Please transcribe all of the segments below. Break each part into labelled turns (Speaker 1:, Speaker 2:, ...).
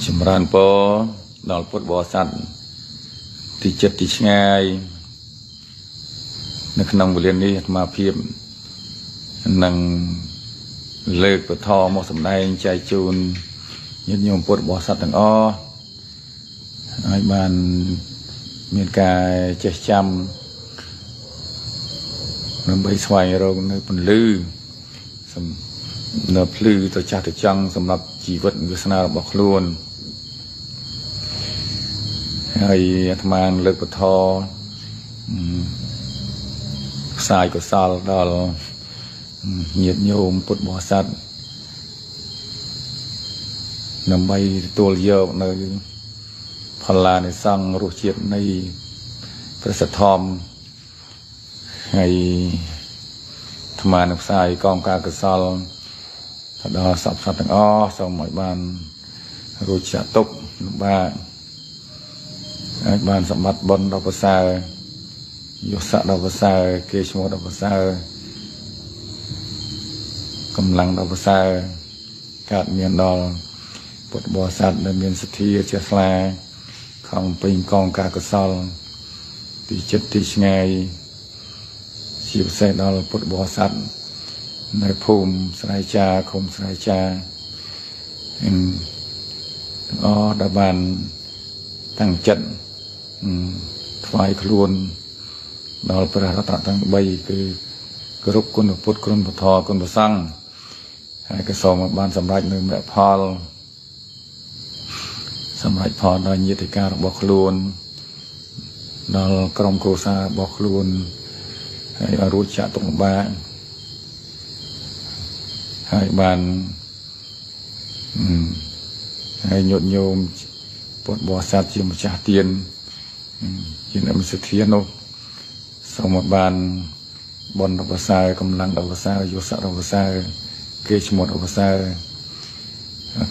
Speaker 1: ចម្រើនពរដល់ពុទ្ធបរិស័ទទីចិត្តទីឆ្ងាយនៅក្នុងវេលានេះអាត្មាភាពនឹងលើកពធមកសម្ដែងចែកជូនញាតិញោមពុទ្ធបរិស័ទទាំងអស់ឲ្យបានមានការចេះចាំដើម្បីស្វែងរកនៅពន្លឺនៅភ្លឺទៅចាស់ទៅចង់សម្រាប់ជីវិតវាសនារបស់ខ្លួនហើយអាត្មាលើកពធផ្សាយកុសលដល់ញាតិញោមពុទ្ធបរិស័ទដើម្បីទទួលយកនៅផល្លានិសង្ឃរសជាតិនៃព្រះសទ្ធធម៌ហើយអាត្មានឹងផ្សាយកងការកុសលទៅដល់សព្វសត្វទាំងអស់សូមឲ្យបានរួចចាក់ទុក្ខលំបាកអាចបានសម្បត្តិបុណ្យដ៏ប្រសើរយុស័កដ៏ប្រសើរគេឈ្មោះដ៏ប្រសើរកម្លាំងដ៏ប្រសើរកើតមានដល់ពុទ្ធបរិស័ទដែលមានសទ្ធាជ្រះថ្លាខំពេញកងការកុសលទីចិត្តទីឆ្ងាយជាពិសេសដល់ពុទ្ធបរិស័ទនៅភូមិស្រែចាឃុំស្រែចាទាំងអស់ដែលបានតាំងចិត្តថ្វាយខ្លួនដល់ព្រះរតនទាំង3គឺគោរពគុណពុទ្ធគុណពធគុណព្រះសង្ឃហើយក៏សូមឲ្យបានសម្រេចនៅមគ្គផលសម្រេចផលដល់ញាតិការរបស់ខ្លួនដល់ក្រុមគ្រួសាររបស់ខ្លួនហើយឲ្យរួចចាក់ទុក្ខលំបាកហើយបានហើយញាតិញោមពុទ្ធបរិស័ទជាម្ចាស់ទានជាអ្នកមានសទ្ធានោះសូមឲ្យបានបុណ្យដ៏ប្រសើរកម្លាំងដ៏ប្រសើរយុស័កដ៏ប្រសើរគេឈ្មោះដ៏ប្រសើរ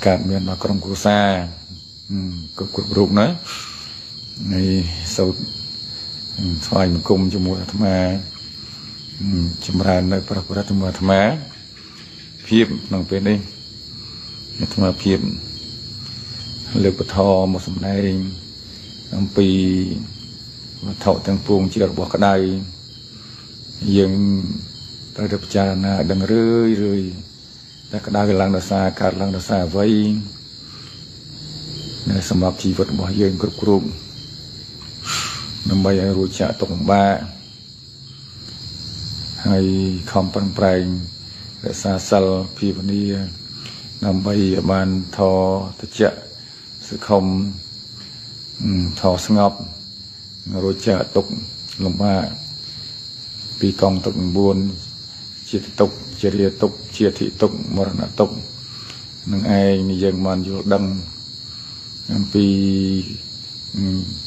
Speaker 1: កើតមានដល់ក្រុមគ្រួសារគ្រប់រូបណានៃសូត្រថ្វាយបង្គំជាមួយអាត្មាចម្រើននៅព្រះពុទ្ធជាមួយអាត្មាភាពក្នុងពេលនេះអាត្មាភាពលើកពធមកសម្ដែងអំពីវត្ថុទាំងពួងជារបស់ក្តៅយើងត្រូវតែពិចារណាដឹងរឿយរឿយតែក្តៅឡើងដោយសារកើតឡើងដោយសារអ្វីនៅសម្រាប់ជីវិតរបស់យើងគ្រប់គ្រប់ដើម្បីឲ្យរួចចាកទុក្ខលំបាកហើយខំប្រឹងប្រែងរក្សាសិលភាវនាដើម្បីឲ្យបានធរតិចសុខុមធរស្ងប់រួចចាកទុក្ខលំបាកពីកងទុក្ខ9ជាតិទុក្ខជារាទុក្ខជាធិទុក្ខមរណៈទុក្ខនឹងឯងយើងបានយល់ដឹងអំពី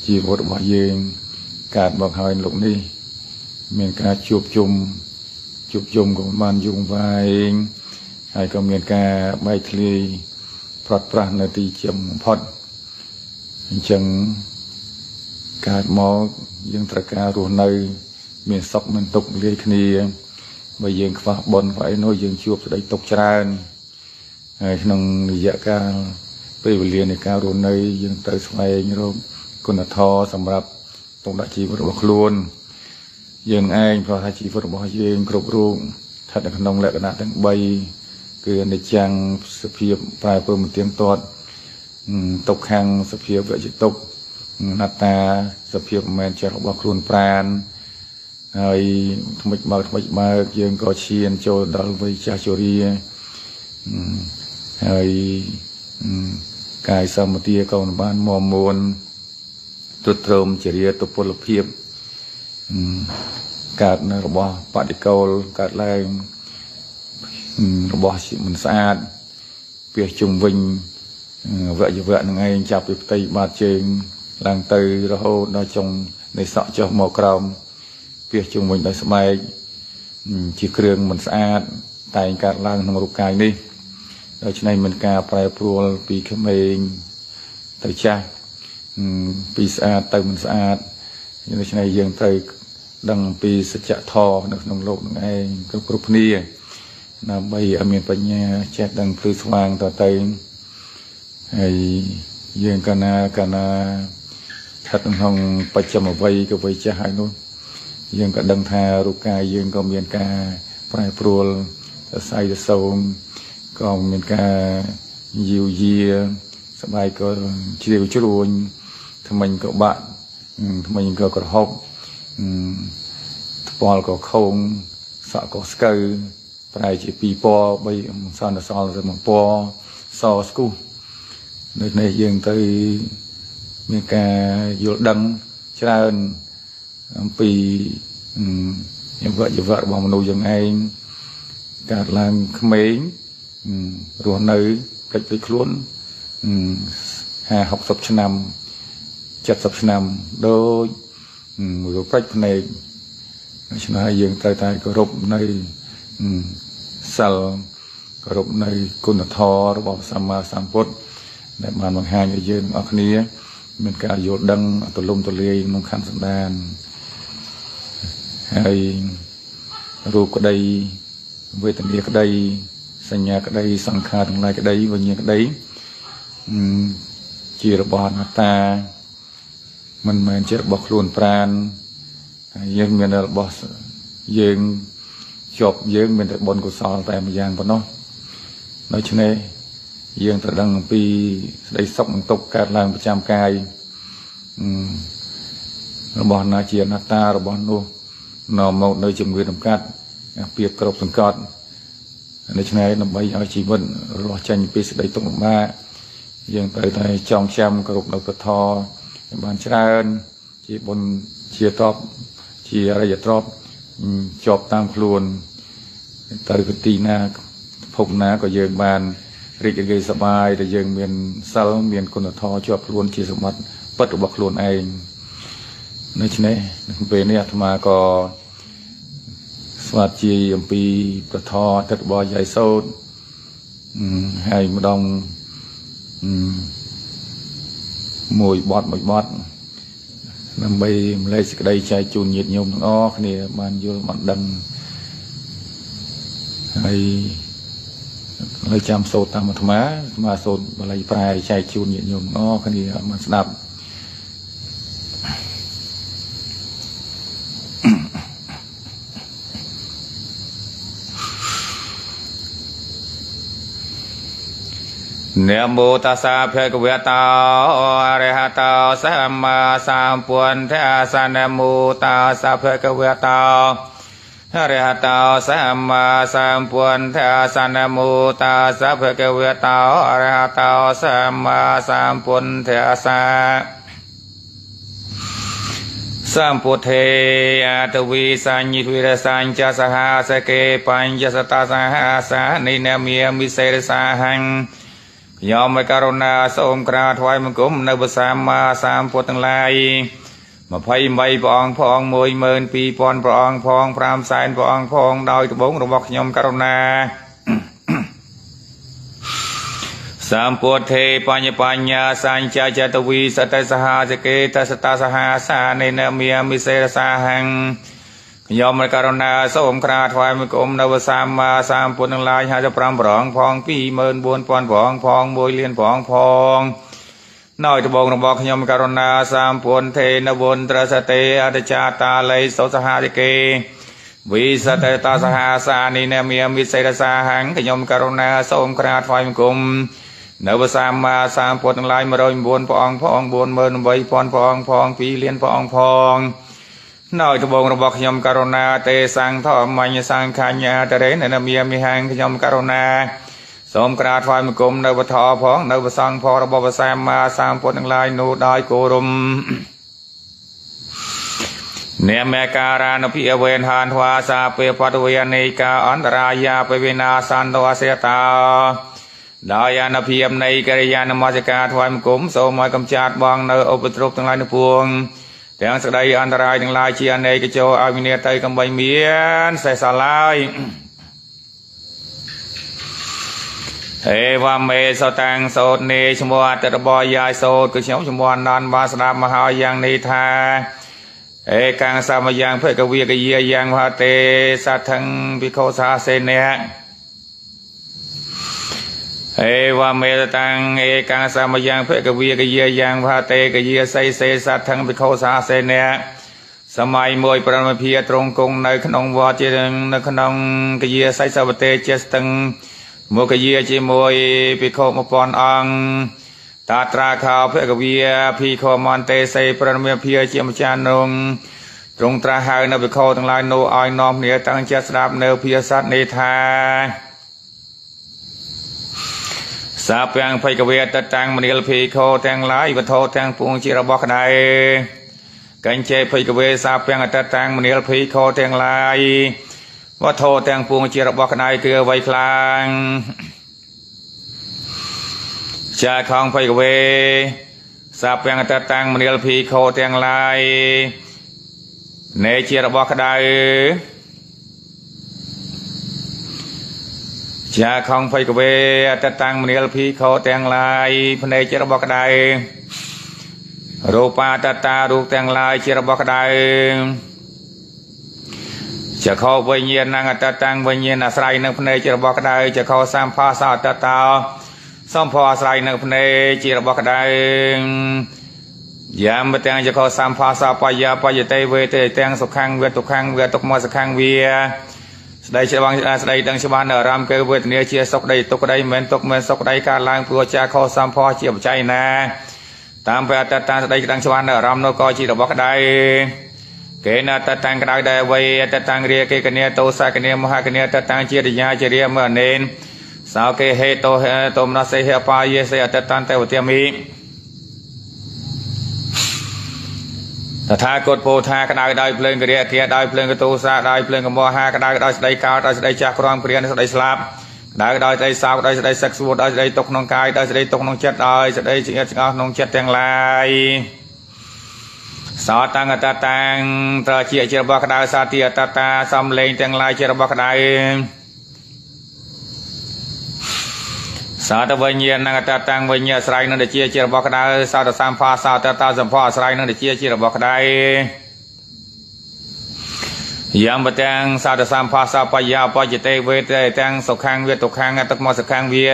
Speaker 1: ជីវិតរបស់យើងកើតមកហើយលោកនេះមានការជួបជុំក៏បានយងវែងហើយក៏មានការបែកធ្លាយប្រត់ប្រាស់នៅទីជាបំផុតអញ្ចឹងកើតមកយើងត្រូវការរស់នៅមានសុខមានទុក្ខលាយគ្នាបើយើងខ្វះបុណ្យខ្វះអីនោះយើងជួបសេចក្តីទុក្ខច្រើនហើយក្នុងរយៈកាលពេលវេលានៃការរស់នៅយើងត្រូវស្វែងរកគុណធម៌សម្រាប់ទុកដាក់ជីវិតរបស់ខ្លួនយើងឯងព្រោះថាជីវិតរបស់យើងគ្រប់រូបស្ថិតនៅក្នុងលក្ខណៈទាំង3គឺអនិច្ចំសភាពប្រែប្រួលមិនទៀងទាត់ទុក្ខំសភាពវជទុក្ខអនត្តាសភាពមិនមែនជារបស់ខ្លួនប្រាណហើយថ្មិចបើកយើងក៏ឈានចូលដល់វ័យចាស់ជរាហើយកាយសម្បទាក៏មិនបានមាំមួនទ្រុឌទ្រោមជារាទុពលភាពកើតនៅរបស់បដិកូលកើតឡើងរបស់មិនស្អាតពីជុំវិញវយវៈនឹងឯងចាប់ពីផ្ទៃបាតជើងឡើងទៅរហូតដល់ចុងនៃសក់ចុះមកក្រោមពីជុំវិញដោយស្បែកជាគ្រឿងមិនស្អាតតែងកើតឡើងក្នុងរូបកាយនេះដូច្នេះមានការប្រែប្រួលពីក្មេងទៅចាស់ពីស្អាតទៅមិនស្អាតដូច្នេះយើងត្រូវដឹងពីសច្ចធម៌នៅក្នុងលោកនឹងឯងគ្រប់គ្នាដើម្បីឲ្យមានបញ្ញាចេះដឹងភ្លឺស្វាងតទៅហើយ យើងកាលណាស្ថិតក្នុងបច្ចុប្បន្នវ័យក៏វ័យចាស់ហើយនោះយើងក៏ដឹងថារូបកាយយើងក៏មានការប្រែប្រួលសរសៃសសូមក៏មានការយាវយាស្បែកក៏ជ្រាវជ្រួញថ្មិញក៏បាក់ថ្មិញក៏ក្រហប់ថ្ពាល់ក៏ខោងសក់ក៏ស្កូវប្រែជាពីរពណ៌បីសន្នសល់ទៅមួយពណ៌សស្គុះនៅនេះយើងទៅមានការយល់ដឹងច្រើនអំពីអវយវៈរបស់មនុស្សយើងឯងកើតឡើងក្មេងរស់នៅផ្លេចខ្លួន50 60ឆ្នាំ70ឆ្នាំដូចមួយប្រាច់ភ្នែកដូច្នេះហើយយើងត្រូវតែគោរពនៅសិលគោរពនៅគុណធម៌របស់សម្មាសម្ពុទ្ធដែលបានបង្ហាញឲ្យយើងអស់គ្នាមានការយល់ដឹងទូលំទូលាយក្នុងខណ្ឌសន្តានហើយរូបក្តីវេទនាក្តីសញ្ញាក្តីសង្ខារទាំងឡាយក្តីវិញ្ញាណក្តីជារបស់អនត្តាមិនមែនជារបស់ខ្លួនប្រាណហើយយើងមានរបស់យើងជាប់យើងមានតែបុណ្យកុសលតែម្យ៉ាងប៉ុណ្ណោះដូច្នេះយើងត្រូវដឹងអំពីស្ដីសុខនិងទុក្ខកើតឡើងប្រចាំកាយរបស់ណាជាអនត្តារបស់នោះនាំមកនៅជំងឺតម្កាត់ពៀបគ្រប់សង្កត់ដូច្នេះដើម្បីឲ្យជីវិតរស់ចេញពីសេចក្តីទុក្ខលំបាកយើងត្រូវតែចងចាំគោរពនៅព្រះធម៌ឲ្យបានច្រើនជាបុណ្យជាតបជាអរិយទ្រព្យជាប់តាមខ្លួនទៅទីណាភពណាក៏យើងបានរីករាយសប្បាយដែលយើងមានសិលមានគុណធម៌ជាប់ខ្លួនជាសម្បត្តិពិតរបស់ខ្លួនឯងដូច្នេះពេលនេះអាត្មាក៏ស្វាជាអំពីព្រះធម៌ទឹករបស់យាយសោតហើយម្ដងមួយបត់មួយបត់ដើម្បីម្លែកសេចក្តីចែកជូនញាតិញោមទាំងអស់គ្នាបានយល់បានដឹងហើយហើយចាំសូត្រតាមអាត្មាអាត្មាសូត្របាលីប្រែចែកជូនញាតិញោមទាំងអស់គ្នាបានស្ដាប់
Speaker 2: នមោតាសាភគវតោអរហតោសម្មាសម្ពុទ្ធស្សនមោតាសាភគវតោអរហតោសម្មាសម្ពុទ្ធស្សនមោតាសាភគវតោអរហតោសម្មាសម្ពុទ្ធស្សសម្ពុទ្ធេអតវិសញ្ញិវិរសញ្ចសហសកេបញ្ចសតសហសានិនមាមិសេរសាហੰខ្ញុំឲ្យករុណាសូមក្រាបថ្វាយបង្គំនៅព្រះសម្មាសម្ពុទ្ធទាំងឡាយ28ព្រះអង្គផង12000ព្រះអង្គផង500,000ព្រះអង្គផងដោយត្បូងរបស់ខ្ញុំករុណាសម្ពុទ្ធេបញ្ញបញ្ញាសញ្ចចតវិសតិសហសកេតសតសហសានិនមាមិសេរសាហੰខ្ញុំឲ្យករុណាសូមក្រាបថ្វាយបង្គំនៅព្រះសម្មាសម្ពុទ្ធទាំងឡាយ55ព្រះអង្គផង24000ព្រះអង្គផង1លានព្រះអង្គផងនៅត្បូងរបស់ខ្ញុំករុណាសម្ពុទ្ធេនវន្ត្រសតិអតិចាតាល័យសុសហតិកេវិសតិតសហសានិនមាមិសេរសាហੰខ្ញុំករុណាសូមក្រាបថ្វាយបង្គំនៅព្រះសម្មាសម្ពុទ្ធទាំងឡាយ109ព្រះអង្គផង48000ព្រះអង្គផង2លានព្រះអង្គផងនៅត្បូងរបស់ខ្ញុំករុណាទេសង្ឃធម្មញ្ញសង្ឃញ្ញាតរេនមាមិហੰខ្ញុំករុណាសូមក្រាបថ្វាយបង្គំនៅពធផងនៅព្រះសង្ឃផងរបស់ព្រះសម្មាសម្ពុទ្ធទាំងឡាយនោះដោយគោរពនេមេការានុភិវេនហានធ្វាសាពេបតវេនិកាអន្តរាយាពវិណាសន្តវសេតាដោយអនុភាពនៃកិរិយានមស្ការថ្វាយបង្គំសូមឲ្យកំចាត់បងនៅឧបទ្រពទាំងឡាយនោះពួងទាំងសេចក្តីអន្តរាយទាំងឡាយជាអនេកចូលឲ្យវិនាសទៅកំបីមានសេះសល់ឡើយហេវមេសតាំងសោតនេះឈ្មោះអតិរបស់យាយសោតគឺខ្ញុំឈ្មោះអនន្តបានស្ដាប់មកហើយយ៉ាងនេះថាឯកាំងសមយ៉ាងភគវិកយាយ៉ាងវហទេសថੰភិក្ខុសាសេនៈ អេវមេតាំងឯកាសមយ៉ាងភគវិកយាយ៉ាងវហតេកយាសីសេសត្ថងភិក្ខុសាសេនៈសម័យមួយប្រមភាទ្រង់គង់នៅក្នុងវត្តជានៅក្នុងកយាសីសវតេជាស្ទឹងមកយាជាមួយភិក្ខុ1000អង្គតាត្រាខោភគវិភិក្ខុមន្តេសីប្រមភាជាម្ចាស់នងទ្រង់ត្រាស់ហៅនៅភិក្ខុទាំងឡាយនោះឲ្យនាំគ្នាតាំងចិត្តស្ដាប់នៅភាស័តនេះថាសាពាំងភគវិតតាំងមនាលភិក្ខុទាំងឡាយវត្ថុទាំងពួងជារបស់ក្តៅកញ្ចេភគវិសាពាំងអតតាំងមនាលភិក្ខុទាំងឡាយវត្ថុទាំងពួងជារបស់ក្តៅគឺអ្វីខ្លាំងចាខងភគវិសាពាំងអតតាំងមនាលភិក្ខុទាំងឡាយនៃជារបស់ក្តៅចាខងភគវេអតតាំងមនាលភិក្ខុទាំងឡាយភ្នែកជារបស់ក្តៅរូបាតតារូបទាំងឡាយជារបស់ក្តៅចក្ខុវិញ្ញាណអតតាំងវិញ្ញាណអាស្រ័យនឹងភ្នែកជារបស់ក្តៅចក្ខុសម្ផស្សអតតោសម្ផស្សអាស្រ័យនឹងភ្នែកជារបស់ក្តៅយ៉ាមទាំងចក្ខុសម្ផស្សបយាបយតេវេទេទាំងសុខੰវេទុក្ខੰវេទុក្ខមសុខੰវាស្ដីច្បាស់ស្ដីដឹងច្បាស់នៅអារម្មណ៍គឺវេទនាជាសុខដីទុក្ខដីមិនទុក្ខមិនសុខដីកើតឡើងព្រោះចាខសម្ផស្សជាបច្ច័យណាតាមពេលអតតាស្ដីដឹងច្បាស់នៅអារម្មណ៍នោះក៏ជារបស់ក្តៅគេណាតតាំងក្តៅដែរអ្វីអតតាំងរាគេកញ្ញាតោសកញ្ញាមហកញ្ញាតតាំងជារិយាជារាមអនេនសោគេហេតោហេតោមនសេហេបាយេសេអតតាំងតេវទាមិតថាគតពោថាក្តៅដោយភ្លើងករិយាគាដោយភ្លើងកតោសាដោយភ្លើងកមហាក្តៅដោយស្ដីកោដោយស្ដីចាស់ក្រំព្រានស្ដីស្លាប់ក្តៅដោយស្ដីសោកដោយស្ដីសឹកសួតដោយស្ដីទុកក្នុងកាយដោយស្ដីទុកក្នុងចិត្តដោយស្ដីចង្អៀតចង្អោះក្នុងចិត្តទាំងឡាយសោតាំងអតតាំងត្រជាជារបស់ក្តៅសាទីអតតាសំលេងទាំងឡាយជារបស់ក្តៅសោតវិញ្ញាណអតតាំងវិញ្ញាអាស្រ័យនឹងតិចជារបស់ក្តៅសោតសម្ផស្សសោតតាសម្ផស្សអាស្រ័យនឹងតិចជារបស់ក្តៅយ៉ាងបទាំងសោតសម្ផស្សបយាបច្ចតេវេតេទាំងសុខੰវេទុក្ខੰអតុក្ខមសុខੰវា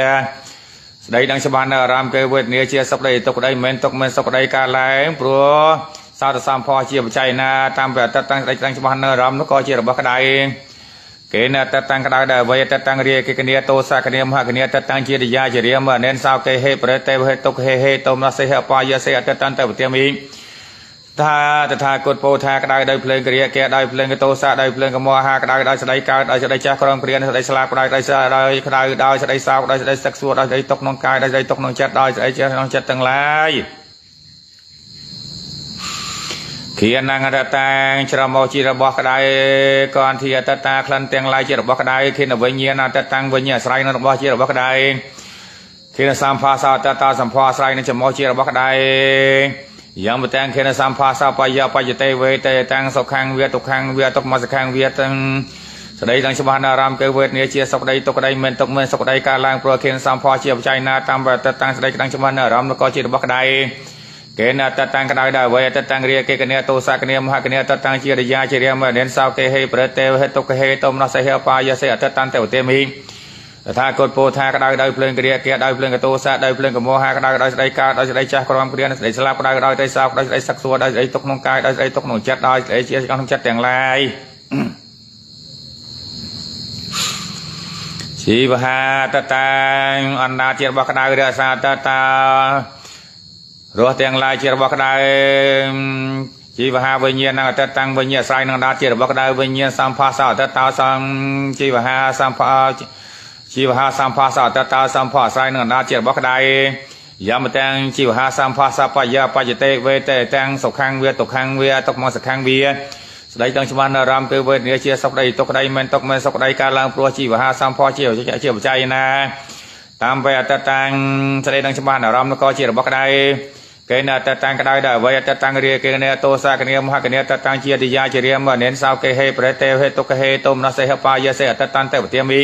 Speaker 2: ស្ដីដឹងច្បាស់នៅអារម្មណ៍គឺវេទនាជាសុខដីទុក្ខដីមិនទុក្ខមិនសុខដីកើតឡើងព្រោះសោតសម្ផស្សជាបច្ច័យណាតាមពេលអតតាំងស្ដីដឹងច្បាស់នៅអារម្មណ៍នោះក៏ជារបស់ក្តៅគេណាតតាំងក្តៅដែលអ្វីតតាំងរាគេកញ្ញាតោសកញ្ញាមហកញ្ញាតតាំងជារិយាជារាមអនេនសោគេហេប្រេតេវហេទុកហេហេតោមនសេហេបាយសេអតតាំងតវទាមិថាតថាគតពោថាក្តៅដោយភ្លើងក្រិយាគេដោយភ្លើងកតោសាដោយភ្លើងកមហាក្តៅដោយស្ដីកើតដោយស្ដីចាស់ក្រមព្រានស្ដីស្លាប់ក្តៅដោយស្ដីក្តៅដោយស្ដីសោកដោយស្ដីសឹកសួរដោយស្ដីទុកក្នុងកាយដោយស្ដីទុកក្នុងចិត្តដោយស្ដីចេះក្នុងចិត្តទាំងឡាយគ្រាណាងអតតាងច្រមុះជារបស់ក្តៅកនធីអតតាក្លិនទាំងឡាយជារបស់ក្តៅខេនវិញ្ញាណអតតាំងវិញ្ញាអាស្រ័យនឹងរបស់ជារបស់ក្តៅខេនសម្ផស្សអតតាសម្ផស្សអាស្រ័យនឹងច្រមុះជារបស់ក្តៅយ៉ាងបទាំងខេនសម្ផស្សបយាបច្ចតេវេតេតាំងសុខੰវេទុក្ខੰវេទុក្ខមសុខੰវេតាំងស្ដីដឹងច្បាស់នៅអារម្មណ៍គឺវេទនាជាសុខដីទុក្ខដីមិនទុក្ខមិនសុខដីកើតឡើងព្រោះខេនសម្ផស្សជាបច្ច័យណាតាមវតតាំងស្ដីដឹងច្បាស់នៅអារម្មណ៍ក៏ជារបស់ក្តៅគេណាតតាំងក្តៅដល់អ្វីតតាំងរាគេកញ្ញាតោសកញ្ញាមហកញ្ញាតតាំងជារិយាជារាមអនេនសោគេហេប្រតេហេទុក្ខហេតោមនសេហេបាយសេអតតាំងតវទេមិតថាគតពោថាក្តៅដោយភ្លើងក្រិយាគេដោយភ្លើងកតោសាដោយភ្លើងកមហាក្តៅដោយស្ដីកើតដោយស្ដីចាស់ក្រមព្រានស្ដីស្លាប់ក្តៅដោយស្ដីសោកដោយស្ដីសឹកសួរដោយស្ដីទុកក្នុងកាយដោយស្ដីទុកក្នុងចិត្តដោយស្ដីជាក្នុងចិត្តទាំងឡាយជីវហាតតាំងអណ្ដាជារបស់ក្តៅរក្សាតតារស់ទាំងឡាយជារបស់ក្តៅជីវហាវិញ្ញាណអតតាំងវិញ្ញាអាស្រ័យនឹងដាជារបស់ក្តៅវិញ្ញាណសម្ផស្សអតតោសំជីវហាសម្ផស្សជីវហាសម្ផស្សអតតោសម្ផស្សអាស្រ័យនឹងដាជារបស់ក្តៅយ៉ាមទាំងជីវហាសម្ផស្សបយាបច្ចតេវេតេទាំងសុខੰវេទុក្ខੰវេទុក្ខមសុខੰវាស្ដីដឹងច្បាស់នៅអារម្មណ៍គឺវេទនាជាសុខដីទុក្ខដីមិនទុក្ខមិនសុខដីកើតឡើងព្រោះជីវហាសម្ផស្សជាបច្ច័យណាតាមពេលអតតាំងស្ដីដឹងច្បាស់នៅអារម្មណ៍ក៏ជារបស់ក្តៅគេណាតតាំងក្តៅដល់អ្វីអតតាំងរាគេណាតោសកញ្ញាមហកញ្ញាតតាំងជាតិយាជារាមអនេនសោគេហេប្រេតេហេទុក្ខហេតោមនសេហបាយសេអតតាំងតវទាមិ